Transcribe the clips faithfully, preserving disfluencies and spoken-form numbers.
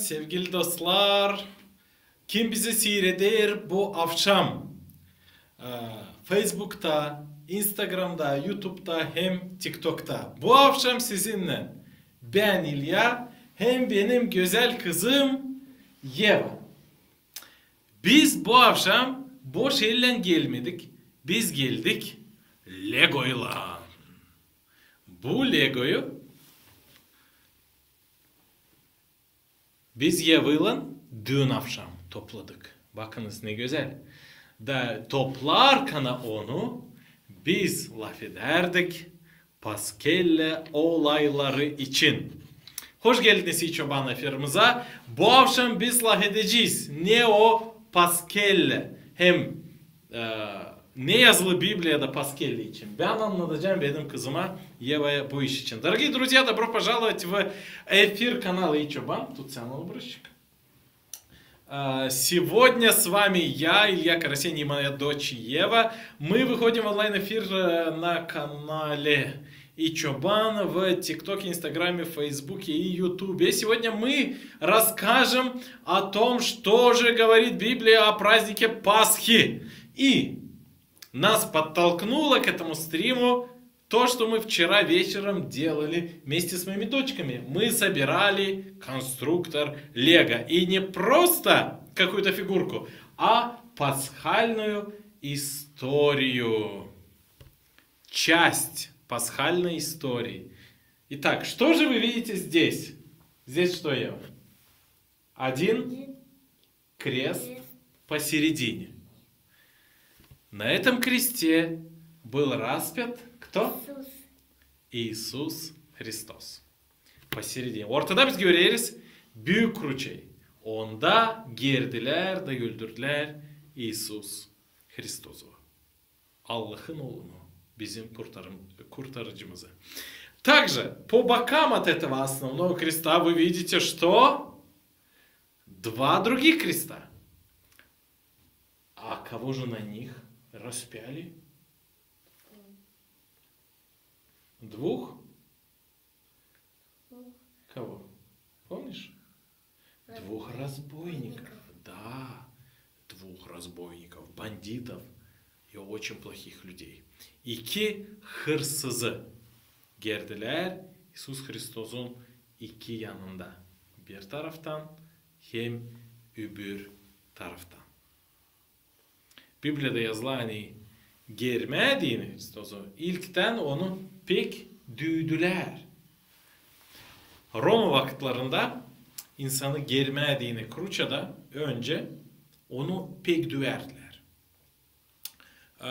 Sevgili dostlar, kim bizi siireder bu avşam, e, Facebookta, Instagramda, YouTubeda hem TikTokta. Bu avşam sizinnän bän, İlya, hem benim gözäl kızım Yeva. Biz bu avşam boş ellän gelmedik. Biz geldik Legoylan. Bu Legoyu biz Yevaylan düün avşam topladık. Bakınız, ne gözäl. Da toplarkana onu biz lafedärdik Paskellä olayları için. Hoş geldiniz İ Çoban efirimizä. Bu avşam biz lafedecez ne o Paskellä hem e, ne yazılı Bibliyada Paskellä için. Bän annadacam benim kızıma Yevaya bu iş için. Дорогие друзья, добро пожаловать в эфир канала İ Çoban. Tut sän onu, Brışçık. Э, сегодня с вами я, Илья Карасень, и моя дочь Ева. Мы выходим в онлайн-эфир, э, на канале İ Çoban в ТикТоке, Инстаграме, Фейсбуке и Ютубе. Сегодня мы расскажем о том, что же говорит Библия о празднике Пасхи. И нас подтолкнуло к этому стриму то, что мы вчера вечером делали вместе с моими дочками. Мы собирали конструктор Лего. И не просто какую-то фигурку, а пасхальную историю. Часть пасхальной истории. Итак, что же вы видите здесь? Здесь что, Ева? Один крест посередине. На этом кресте был распят кто? İisus. İisus Hristos. Посередине. Ortada biz göreriz büük kruçayı. Onda gerdilär da öldürdülär İisus Hristosu. Allahın Oolunu, bizim kurtarım-, kurtarıcımızı. Также по бокам от этого основного креста вы видите, что два других креста. А кого же на них распяли? Двух? Кого? Помнишь? Двух разбойников. Да, двух разбойников, бандитов и очень плохих людей. İki hırsızı gerdilär İisus Hristosun iki yanında. Bir taraftan hem öbür taraftan. Bibliyada yazılı, ani germää deyni Hristosu, ilktän onu pek düüdülär. Roma vakıtlarında insanı germää deyni kruçada öncä onu pek düüdülär. Ee,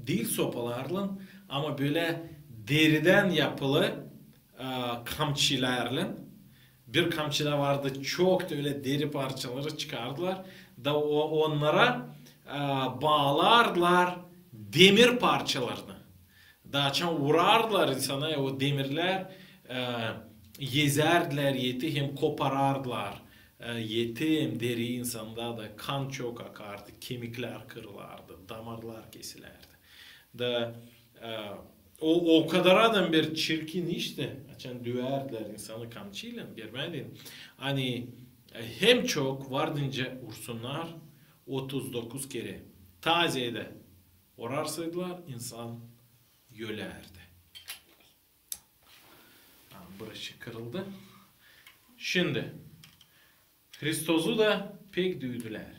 diil sopalarlan, ama bölä deridän yapılı, e, kamçilerlän. Bir kamçi da vardı, çok da ölä deri parçaları çıkardılar. Da o, onnara, e, baalardılar demir parçalarını. Da açan urardılar insana, o demirlär, e, ezerdilär eti hem koparardılar, e, eti hem deriyi insanda, da kan çok akardı, kemiklär kırılardı, damarlar kesilärdi. Da, e, o, o kadar da bir çirkin işti, açan düüdülär insanı kamçıylan, germää deyni. Ani, e, hem çok vardınca ursunnar, otuz dokuz kerä. Taa zeedä urarsaydılar, insan ölärdi. Ha, burası kırıldı. Şindi Hristosu da pek düüdülär.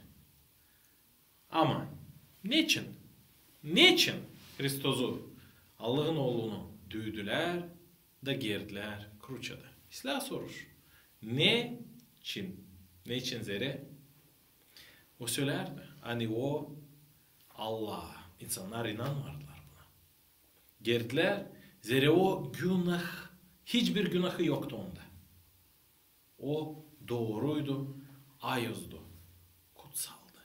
Ama neçin? Neçin Hristosu, Allahın Oolunu düüdülär da gerdilär kruçada? İslää soruş. Neçin? Neçin zerä o sölärdi, ani o Allah, insannar inanmardılar buna. Gerdilär, zerä o günah, hiçbir günahı yoktu onda. O dooruydu, ayuzdu, kutsaldı.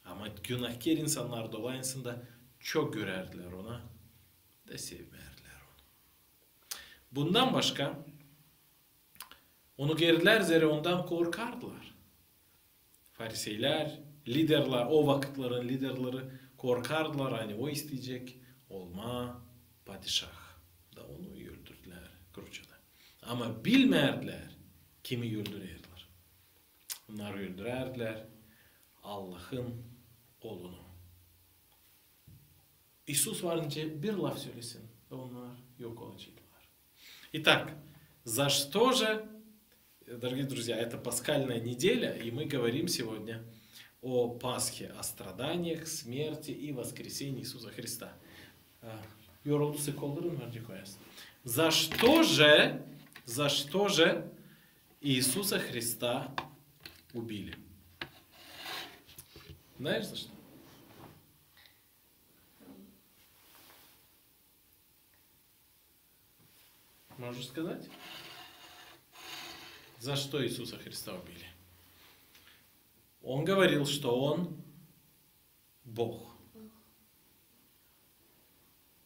Ama günahkär insannar dolayısında çok görärdilär ona da sevmärdilär onu. Bundan başka, onu gerdilär, zerä ondan korkardılar. Fariseylär, liderlär, o vakıtların liderleri korkardılar, ani o isteyecek olmaa padişah. Da onu öldürdülär kruçada. Ama bilmärdilär, Kimi öldürärlär? Onnar öldürärdilär Allahın Oolunu. İisus var nicä bir laf sölesin, da onnar yok olaceklar. Итак, за что же, дорогие друзья, это пасхальная неделя, и мы говорим сегодня о Пасхе, о страданиях, смерти и воскресении Иисуса Христа. А, yoruldusa kolların var, dikkat edin. За что же, за что же Иисуса Христа убили? Знаешь, за что? Можешь сказать? За что Иисуса Христа убили? Он говорил, что он Бог.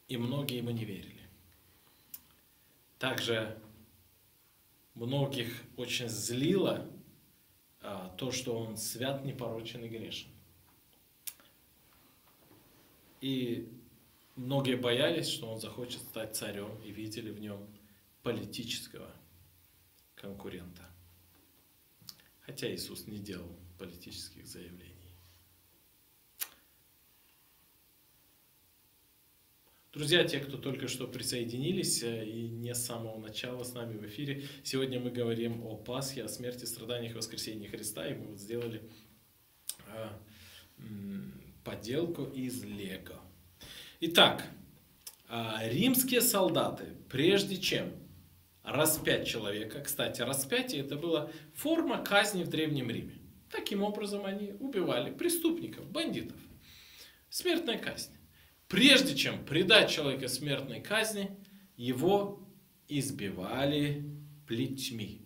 И многие ему не верили. Также многих очень злило, а, то, что он свят, непорочен и грешен. И многие боялись, что он захочет стать царём, и видели в нём политического конкурента. Хотя Иисус не делал политических заявлений. Друзья, те, кто только что присоединились, э, и не с самого начала с нами в эфире, сегодня мы говорим о Пасхе, о смерти, страданиях и воскресении Христа, и мы вот сделали, э, м, поделку из лего. Итак, а, римские солдаты, прежде чем распять человека. Кстати, распятие — это была форма казни в Древнем Риме. Таким образом они убивали преступников, бандитов. Смертная казнь. Прежде чем предать человека смертной казни, его избивали плетьми.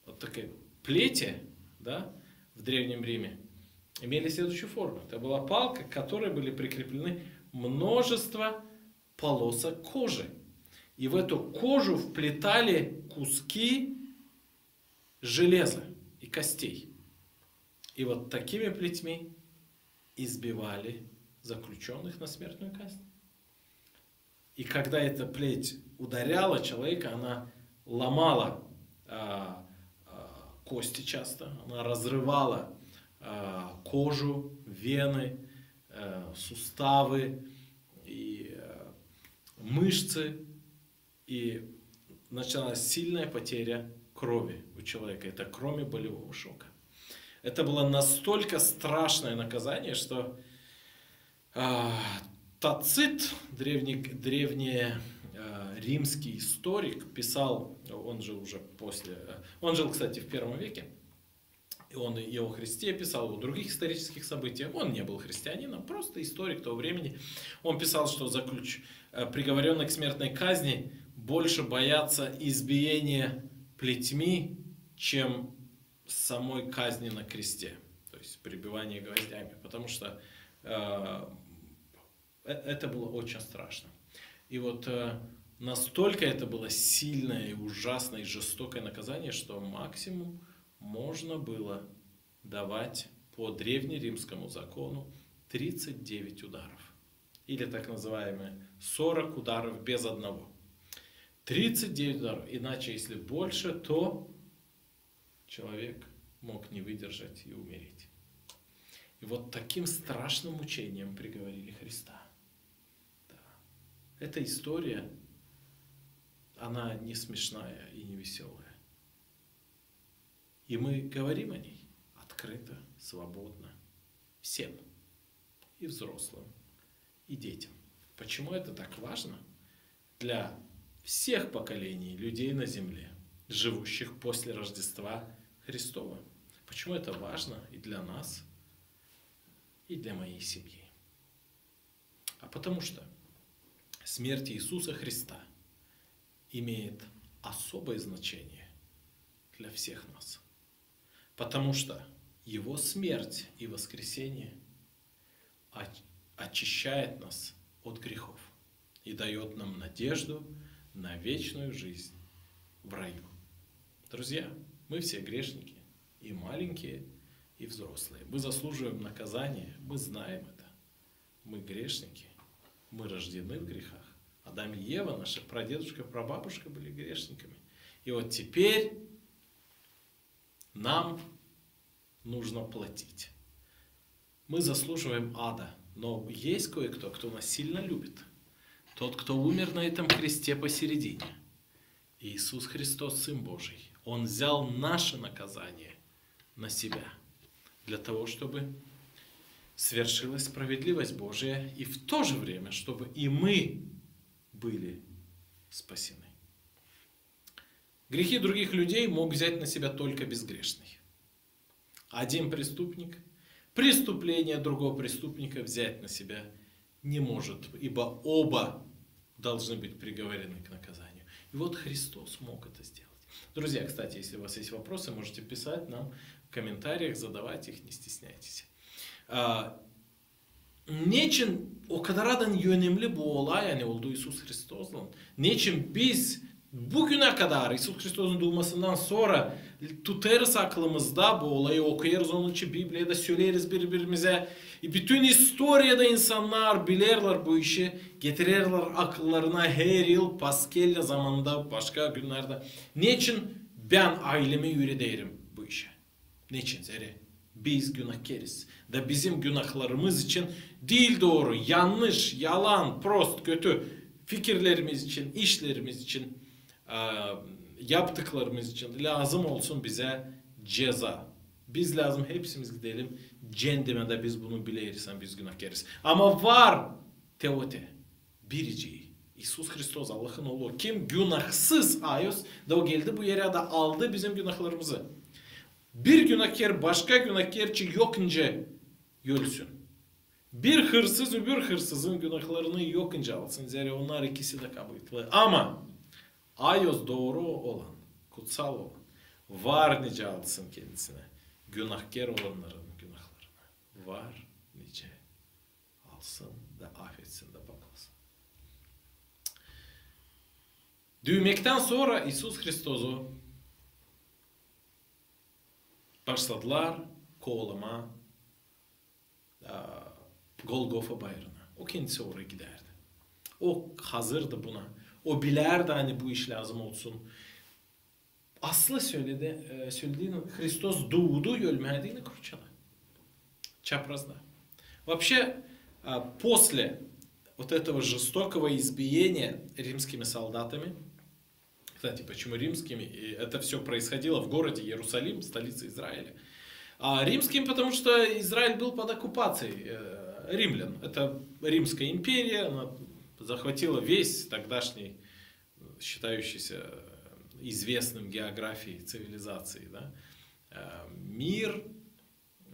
Вот такие плети, да, в Древнем Риме имели следующую форму. Это была палка, к которой были прикреплены множество полосок кожи. И в эту кожу вплетали куски железа и костей. И вот такими плетьми избивали заключённых на смертную казнь. И когда эта плеть ударяла человека, она ломала, а, а, кости часто, она разрывала, а, кожу, вены, э, суставы и, э, мышцы. И начиналась сильная потеря крови у человека. Это кроме болевого шока. Это было настолько страшное наказание, что, а, Тацит, древний, древний, а, римский историк, писал, он жил уже после, э, он жил, кстати, в первом веке, и он и о Христе писал, и о других исторических событиях. Он не был христианином, просто историк того времени. Он писал, что заключ-, э, приговорённые к смертной казни больше боятся избиения плетьми, чем самой казни на кресте, то есть прибивание гвоздями, потому что, э, э, это было очень страшно. И вот, э, настолько это было сильное и ужасное и жестокое наказание, что максимум можно было давать по древнеримскому закону тридцать девять ударов. Или так называемые сорок ударов без одного. Тридцать девять ударов. Иначе, если больше, то человек мог не выдержать и умереть. И вот таким страшным мучением приговорили Христа. Да. Эта история, она не смешная и не весёлая. И мы говорим о ней открыто, свободно, всем, и взрослым, и детям. Почему это так важно для всех поколений людей на земле, живущих после Рождества Христова? Почему это важно и для нас, и для моей семьи? А потому что смерть Иисуса Христа имеет особое значение для всех нас. Потому что Его смерть и воскресение оч-, очищает нас от грехов и даёт нам надежду на вечную жизнь в раю. Друзья, мы все грешники, и маленькие, и взрослые. Мы заслуживаем наказания, мы знаем это. Мы грешники, мы рождены в грехах. Адам и Ева, наша прадедушка, прабабушка были грешниками. И вот теперь нам нужно платить. Мы заслуживаем ада, но есть кое-кто, кто нас сильно любит. Тот, кто умер на этом кресте посередине. Иисус Христос, Сын Божий. Он взял наше наказание на себя, для того, чтобы свершилась справедливость Божия, и в то же время, чтобы и мы были спасены. Грехи других людей мог взять на себя только безгрешный. Один преступник преступление другого преступника взять на себя не может, ибо оба должны быть приговорены к наказанию. И вот Христос мог это сделать. Друзья, кстати, если у вас есть вопросы, можете писать нам в комментариях, задавать их, не стесняйтесь. А, neçin o kadar da önemli bu olay, ani oldu İisus Hristoslan? Neçin biz bugünä kadar, İisus Hristosun duumasından sora, tutêrız aklımızda bu olayı, okuyêrız onun için Bibliyada, söleeriz biri-birimizä. E, bütün istoriyada insannar bilerlär bu işi, getirerlär akıllarına her yıl Paskellä zamanında, başka günnerdä. Neçin bän aylemi üürederim bu işä? Neçin? Zerä biz günahkeriz. Da bizim günahlarımız için diil dooru, yannış, yalan, prost, kötü fikirlerimiz için, işlerimiz için, e, yaptıklarımız için lääzım olsun bizä ceza. Biz lääzım hepsimiz gidelim cendemä, da biz bunu bileriz, ani biz günahkeriz. Ama var teote, biricii, İisus Hristos, Allahın Oolu, kim günahsız, ayos, da o geldi bu erä da aldı bizim günahlarımızı. Bir günahker başka günahker için yok nicä ölsün. Bir hırsız öbür hırsızın günahlarını yok nicä alsın, zerä onnar ikisi dä kabaatlı. Ama ayos dooru olan, kutsal olan, var nicä alsın kendisinä günahker olannarın günahlarını. Var nicä alsın da afetsin da paklasın. Düümektän sora İisus Hristosu başladılar kovalama, a, Golgofa bayırına. O kendisi oraya gidärdi. O hazırdı buna. O bilärdi, ani bu iş lääzım olsun. Aslı söledi, e, sölediini, Hristos duudu ölmää deyni kruçada. Çaprazda. Вообще, а, после вот этого жестокого избиения римскими солдатами, кстати, почему римскими? И это всё происходило в городе Иерусалим, столице Израиля. А римскими, потому что Израиль был под оккупацией, э, римлян. Это Римская империя, она захватила весь тогдашний, считающийся, э, известным географией цивилизацией, да, э, мир,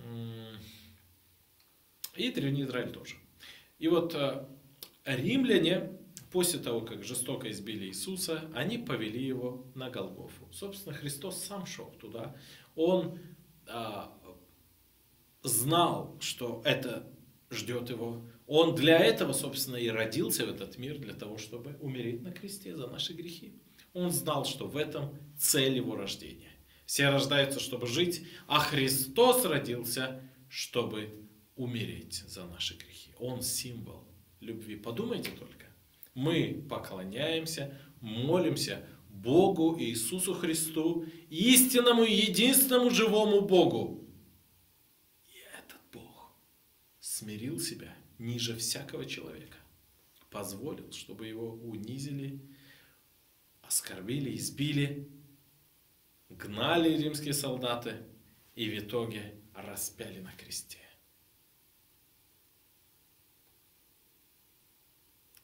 м, и Древний Израиль тоже. И вот, э, римляне, после того, как жестоко избили Иисуса, они повели его на Голгофу. Собственно, Христос сам шёл туда. Он, а, знал, что это ждёт его. Он для этого, собственно, и родился в этот мир, для того, чтобы умереть на кресте за наши грехи. Он знал, что в этом цель его рождения. Все рождаются, чтобы жить, а Христос родился, чтобы умереть за наши грехи. Он символ любви. Подумайте только. Мы поклоняемся, молимся Богу Иисусу Христу, истинному и единственному живому Богу. И этот Бог смирил себя ниже всякого человека, позволил, чтобы его унизили, оскорбили, избили, гнали римские солдаты и в итоге распяли на кресте.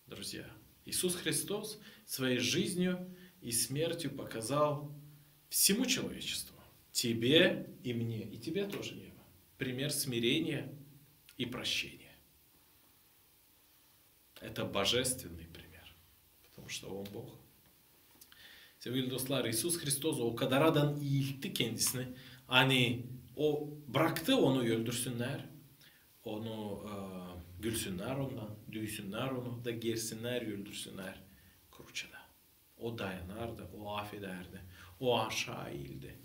Друзья, Иисус Христос своей жизнью и смертью показал всему человечеству, тебе и мне, и тебе тоже, Ева, пример смирения и прощения. Это божественный пример, потому что Он Бог. Sevgili dostlar, İisus Hristos o kadaradan iiltti kendisini, ani O braktı onu öldürsünnär, onu, e, gülsünnär ondan, düüsünnär onu, da gersinnär, öldürsünnär kruçada. O dayanardı, O afedärdi, O aşaa iildi.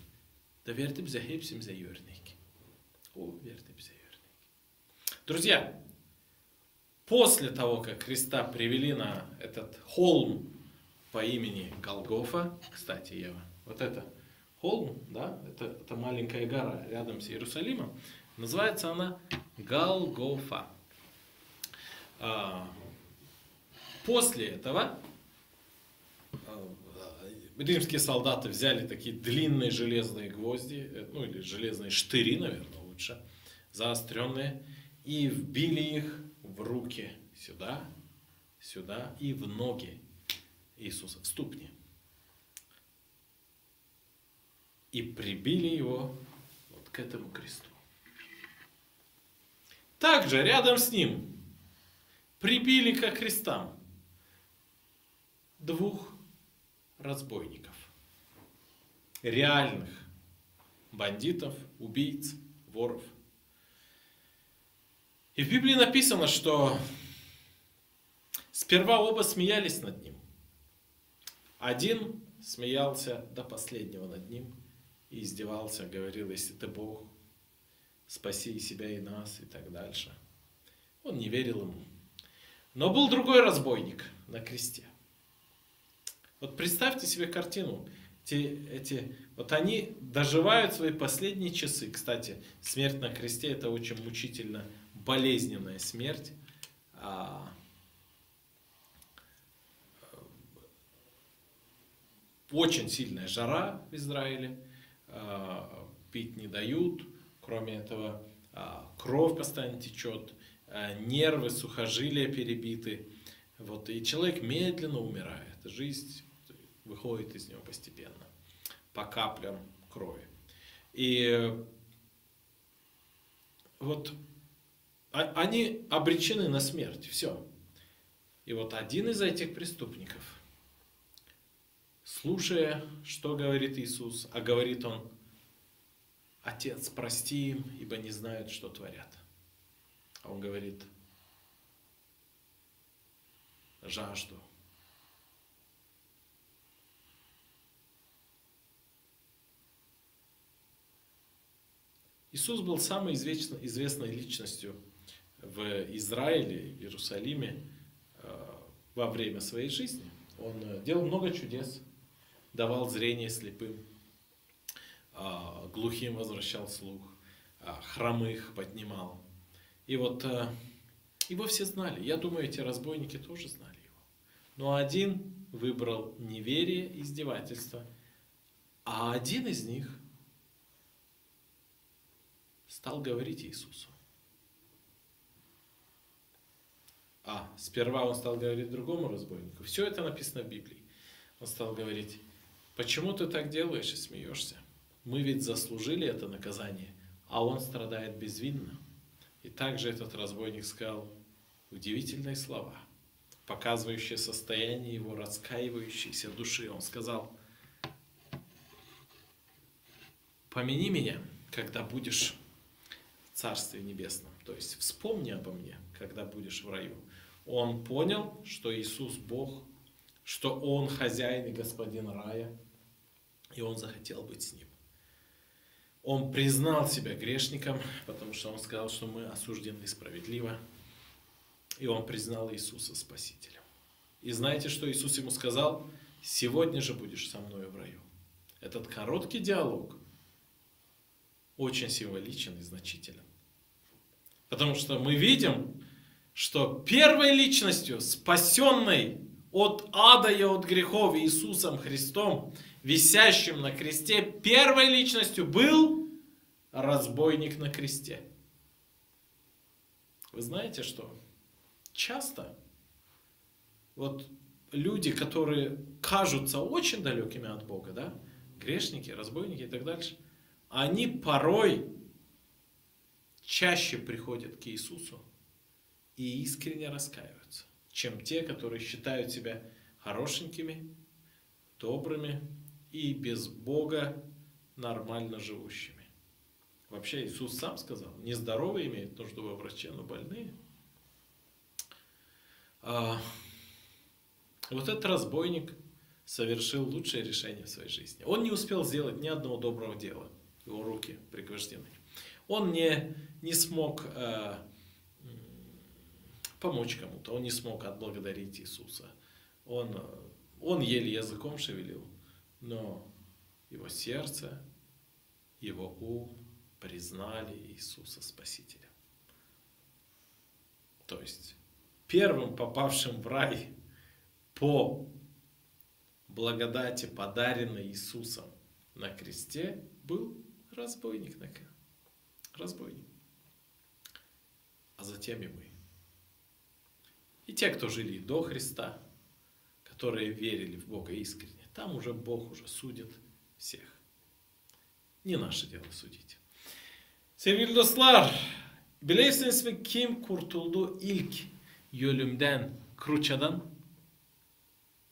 Da verdi bizä, hepsimizä örnek. O verdi bizä örnek. Друзья, после того, как Христа привели на этот холм по имени Голгофа, кстати, Ева, Вот это холм, да, это, это маленькая гора рядом с Иерусалимом, называется она Голгофа. А, после этого а, римские солдаты взяли такие длинные железные гвозди, э, ну или железные штыри, наверное, лучше, заострённые, и вбили их в руки сюда, сюда и в ноги Иисуса, в ступни. И прибили его вот к этому кресту. Также рядом с ним прибили ко крестам двух разбойников, реальных бандитов, убийц, воров. И в Библии написано, что сперва оба смеялись над ним. Один смеялся до последнего над ним и издевался, говорил: «Если ты Бог, спаси и себя, и нас», и так дальше. Он не верил ему. Но был другой разбойник на кресте. Вот представьте себе картину. Те, эти, вот они доживают свои последние часы. Кстати, смерть на кресте — это очень мучительно болезненная смерть. А, очень сильная жара в Израиле, а, пить не дают, кроме этого, а, кровь постоянно течёт, а, нервы, сухожилия перебиты. Вот, и человек медленно умирает. Жизнь выходит из него постепенно, по каплям крови. И вот а-, они обречены на смерть, всё. И вот один из этих преступников, слушая, что говорит Иисус, а говорит он: «Отец, прости им, ибо не знают, что творят». А он говорит: «Жажду». Иисус был самой известно-, известной личностью в Израиле, в Иерусалиме, э, во время своей жизни. Он, э, делал много чудес, давал зрение слепым, а, глухим возвращал слух, а, хромых поднимал. И вот, э, его все знали. Я думаю, эти разбойники тоже знали его. Но один выбрал неверие и издевательство, а один из них стал говорить Иисусу. А, сперва он стал говорить другому разбойнику. Всё это написано в Библии. Он стал говорить: «Почему ты так делаешь и смеёшься? Мы ведь заслужили это наказание, а он страдает безвинно». И также этот разбойник сказал удивительные слова, показывающие состояние его раскаивающейся души. Он сказал: «Помяни меня, когда будешь в Царстве Небесном». То есть вспомни обо мне, когда будешь в раю. Он понял, что Иисус Бог, что Он хозяин и Господин рая, и он захотел быть с Ним. Он признал себя грешником, потому что он сказал, что мы осуждены справедливо. И он признал Иисуса Спасителем. И знаете, что Иисус ему сказал? «Сегодня же будешь со мною в раю». Этот короткий диалог очень символичен и значителен. Потому что мы видим, что первой личностью, спасённой от ада и от грехов Иисусом Христом, висящим на кресте, первой личностью был разбойник на кресте. Вы знаете, что часто вот люди, которые кажутся очень далёкими от Бога, да, грешники, разбойники и так дальше, они порой чаще приходят к Иисусу и искренне раскаиваются, чем те, которые считают себя хорошенькими, добрыми и без Бога нормально живущими. Вообще, Иисус сам сказал: «Не здоровые имеют нужду во враче, но больные». А, вот этот разбойник совершил лучшее решение в своей жизни. Он не успел сделать ни одного доброго дела. Его руки пригвождены. Он не, не смог, э, м, помочь кому-то. Он не смог отблагодарить Иисуса. Он, э, он еле языком шевелил, но его сердце, его ум признали Иисуса Спасителем. То есть первым попавшим в рай по благодати, подаренной Иисусом на кресте, был разбойник на к-, разбойник. А затем и мы. И те, кто жили до Христа, которые верили в Бога искренне, там уже Бог уже судит всех. Не наше дело судить. Sevgili dostlar, bilersiniz mi, kim kurtuldu ilk ölümdän, kruçadan?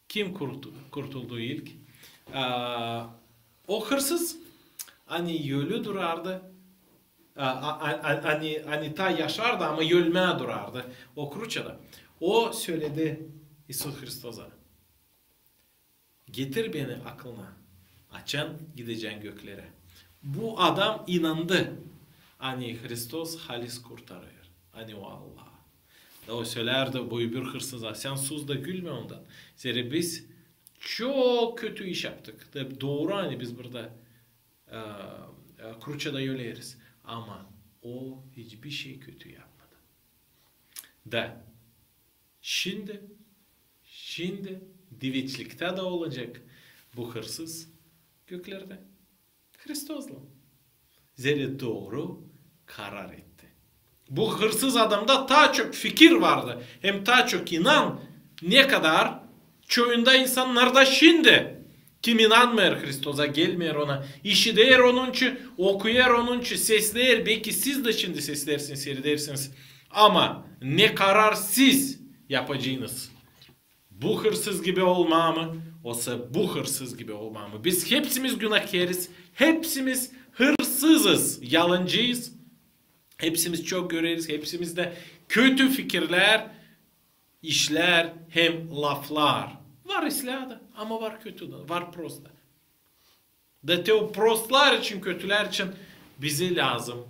Kim kurtu-, kurtuldu ilk? Aa, o hırsız, ani ölü durardı, a, a, a, a, ani, ani taa yaşardı, ama ölmää durardı o kruçada. O söledi İisus Hristosa: "Getir beni aklına, açan gidecän göklerä." Bu adam inandı, ani Hristos halis kurtarêr, ani o Allah. Da o sölärdi bu öbür hırsıza: "Sän sus da gülmä ondan. Zerä biz çok kötü iş yaptık. Da dooru, ani biz burada, e, e, kruçada öleriz. Ama o hiçbir şey kötü yapmadı." Da şindi, şindi diveçliktä da olacek bu hırsız göklerdä Hristoslan. Zerä dooru karar etti. Bu hırsız adamda taa çok fikir vardı, hem taa çok inan, ne kadar çoyunda insannarda şindi, kim inanmêêr Hristosa, gelmeer ona, işider onun için, okuyêr onun için, sesleer, beki siz dä şindi sesleersiniz, seyredersiniz. Ama ne karar siz yapacenız? Bu hırsız gibi olmaa mı, osa bu hırsız gibi olmaa mı? Biz hepsimiz günahkeriz, hepsimiz hırsızız, yalancıyız. Hepsimiz çok göreriz, hepsimizda kötü fikirlär, işlär hem laflar. Var islää dä, ama var kötü dä, var prost da. Da te o prostlar için, kötülär için bize lääzım,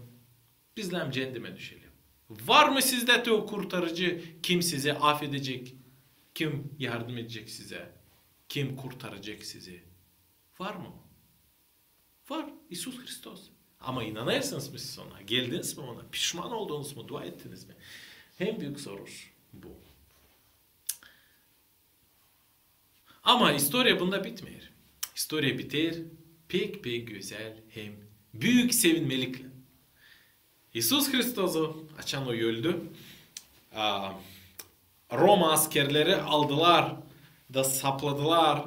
biz lääzım cendime düşelim. Var mı sizdä te o kurtarıcı, kim sizi afedecek, kim yardım edecek sizä, kim kurtaracek sizi? Var mı o? Var İisus Hristos. Ama inanêrsınız mı siz ona? Geldiniz mi ona? Pişman oldunuz mu? Dua ettiniz mi? En büük soruş bu. Ama istoriya bunda bitmeer. İstoriya biter pek, pek gözäl hem büük sevinmeliklän. İisus Hristosu, açan o öldü, a, Roma askerleri aldılar da sapladılar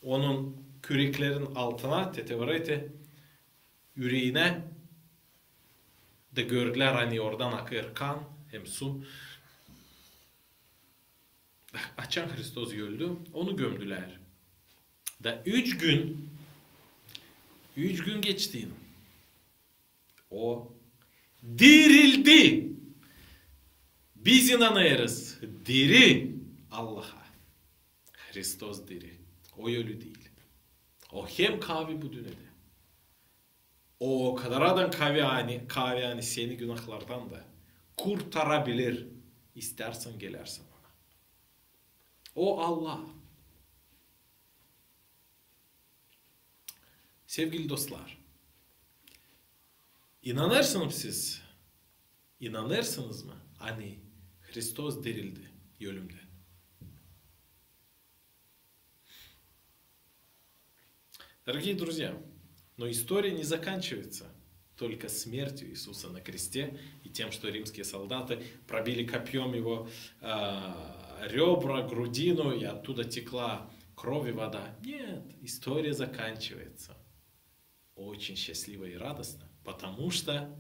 onun küreklerin altına, te te vrete, üreginä, da gördülär, ani oradan akêr kan hem su. Açan Hristos öldü, onu gömdülär. Da üç gün, üç gün geçti. O dirildi. Biz inanêrız diri Allaha. Hristos diri. O ölü diil. O hem kaavi bu dünnedä. O kadaradan kaavi, ani, kaavi, ani seni günahlardan da kurtarabilir. İstärsän, gelärsän ona. O Allah. Sevgili dostlar, inanêrsınız mı siz, inanêrsınız mı, ani Hristos dirildi ölümdän? Дорогие друзья, но история не заканчивается только смертью Иисуса на кресте и тем, что римские солдаты пробили копьём его, а, рёбра, грудину, и оттуда текла кровь и вода. Нет, история заканчивается очень счастливо и радостно, потому что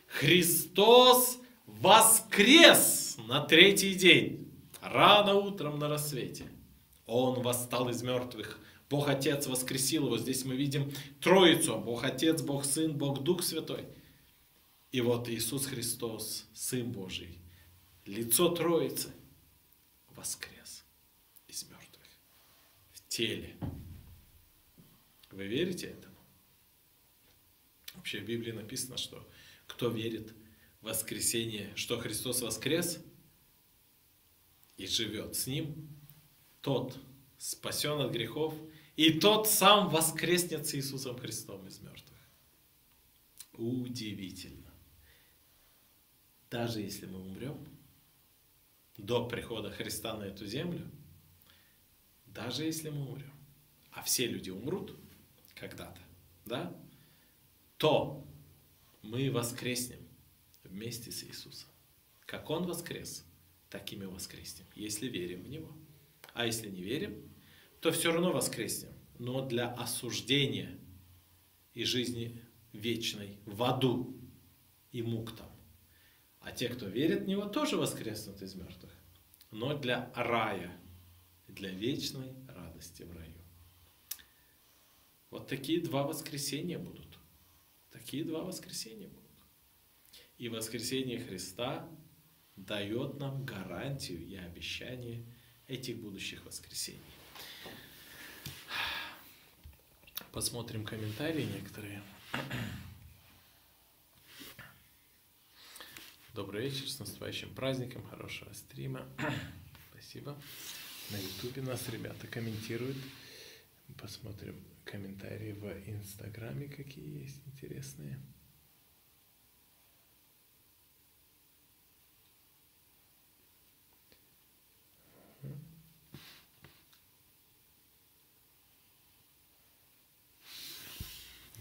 Христос воскрес на третий день, рано утром на рассвете. Он восстал из мёртвых. Бог Отец воскресил его. Здесь мы видим Троицу. Бог Отец, Бог Сын, Бог Дух Святой. И вот Иисус Христос, Сын Божий, лицо Троицы, воскрес из мёртвых в теле. Вы верите этому? Вообще в Библии написано, что кто верит в воскресение, что Христос воскрес и живёт с Ним, тот спасён от грехов И тот сам воскреснет с Иисусом Христом из мёртвых. Удивительно. Даже если мы умрём до прихода Христа на эту землю, даже если мы умрём, а все люди умрут когда-то, да, то мы воскреснем вместе с Иисусом. Как Он воскрес, так и мы воскреснем, если верим в Него. А если не верим, то всё равно воскреснем, но для осуждения и жизни вечной в аду и мук там. А те, кто верит в Него, тоже воскреснут из мёртвых, но для рая, для вечной радости в раю. Вот такие два воскресения будут. Такие два воскресения будут. И воскресение Христа даёт нам гарантию и обещание этих будущих воскресений. Посмотрим комментарии некоторые. Добрый вечер, с наступающим праздником, хорошего стрима. Спасибо. На Ютубе нас ребята комментируют. Посмотрим комментарии в Инстаграме, какие есть интересные.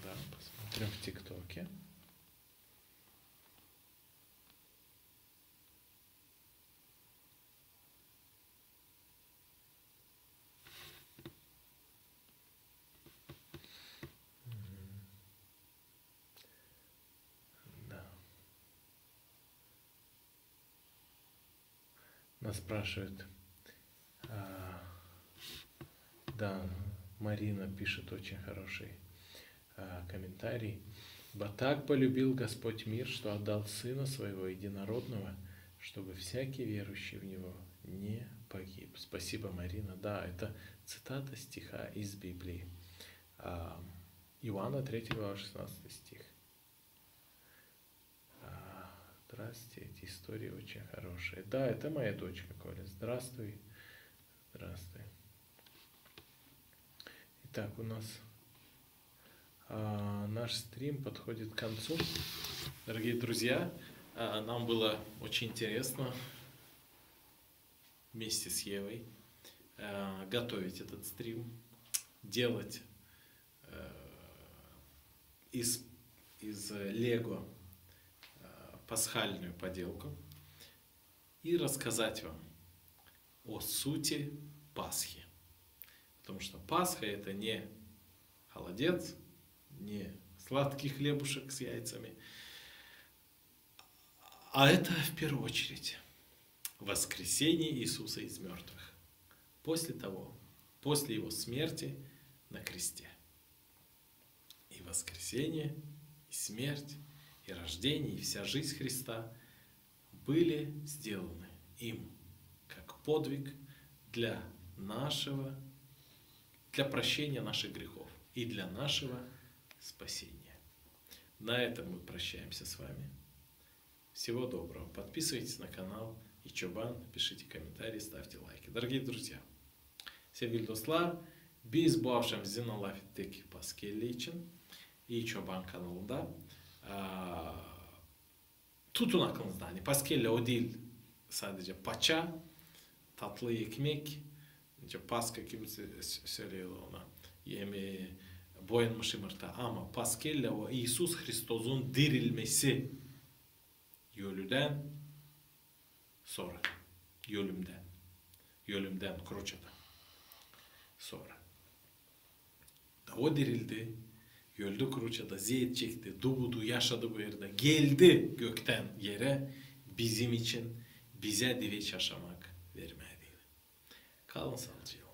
Да, посмотрим в ТикТоке. Мгм. Да. Нас спрашивают. А, да, Марина пишет очень хороший, а, комментарий. «Ибо так полюбил Господь мир, что отдал Сына Своего Единородного, чтобы всякий верующий в Него не погиб». Спасибо, Марина. Да, это цитата стиха из Библии. А, Иоанна, третья глава, шестнадцатый стих. А, здрасте, эти истории очень хорошие. Да, это моя дочка, Коля. Здравствуй. Здравствуй. Итак, у нас, а, наш стрим подходит к концу. Дорогие друзья, а, нам было очень интересно вместе с Евой, э, готовить этот стрим, делать, э, из, из лего, э, пасхальную поделку и рассказать вам о сути Пасхи. Потому что Пасха — это не холодец, не сладкий хлебушек с яйцами, а это в первую очередь воскресение Иисуса из мёртвых. После того, после Его смерти на кресте. И воскресение, и смерть, и рождение, и вся жизнь Христа были сделаны им как подвиг для нашего, для прощения наших грехов и для нашего спасения. На этом мы прощаемся с вами. Всего доброго. Подписывайтесь на канал İçoban, пишите комментарии, ставьте лайки. Дорогие друзья, sevgili dostlar, biz bu akşam sizinnän lafettik Paskelle için İçoban kanalında. Aa, tutun aklınızda, ani Paskelle o diil sadece paça, tatlı ekmek, nicä Paska kimisi s-, söleer ona, hem boyanmış yımırta. Ama Paskelle o İisus Hristosun dirilmesi ölüdän sora. Ölümdän. Ölümdän, kruçadan sora. Da o dirildi, öldü kruçada, eziyet çekti, duudu, yaşadı bu erdä, geldi göktän erä bizim için, bizä diveç yaşamak vermää deyni. Kalın saalıcaklan.